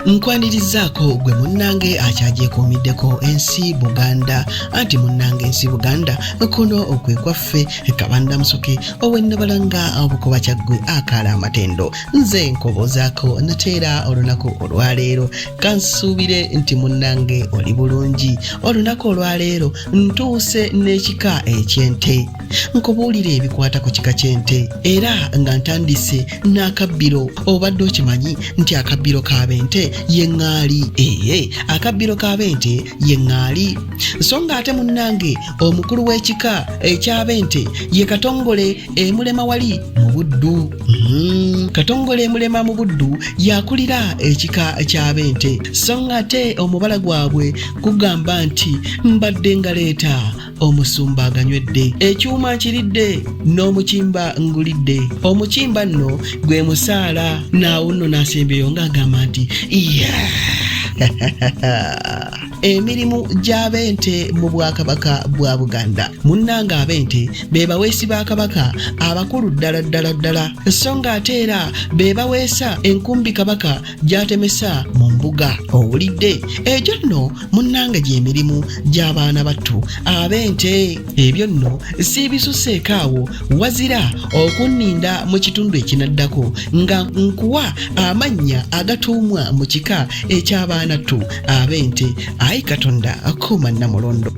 Nkwanirizaako gwe munnange akyagyekuumiddeko ensi Buganda, anti munnange ensi Buganda kuno okwe kwaffe. Kabanda Musoke ow'Ennabalanga Obukoba Kyaggwe akaala amatendo, nze nkobozaako nateera olunaku olwaleero. Kansuubire nti munnange oli bulungi. Olunaku olwaleero ntuuse n'ekika eky'ente, nkubuulire ebikwata ku kika ky'ente, era nga ntandise n'akabbiro. Obadde okimanyi nti akabbiro k'ab'ente ye ŋŋaali? Ee, akabbiro k'ab'ente ye ŋŋaali. So nga ate munnange omukulu w'ekika eky'ab'ente ye Katongole Emulema wali mu Buddu. Katongole Emulema mu Buddu yakulira ekika ky'ab'ente. So nga ate omubala gwabwe kugamba nti mbadde ngaleeta omusumba aganywedde, ekyuma nkiridde n'omukimba ngulidde. Omukimba nno gwe musaala. Naawo nno n'asembyeyo ng'agamba nti iya emirimu gy'ab'ente mu Bwakabaka bwa Buganda. Munnange, ab'ente be baweesi ba Kabaka abakulu ddala ddala ddala, so nga ate era be baweesa enkumbi Kabaka gy'atemesa mu mbuga. Owulidde? Egyo nno munnange gy'emirimu gy'abaana battu ab'ente. Ebyo nno siibisuseeko awo, wazira okunninda mu kitundu ekinaddako nga nkuwa amannya agatuumwa mu kika eky'abaana ttu ab'ente. Ayi Katonda, akuuma Nnamulondo.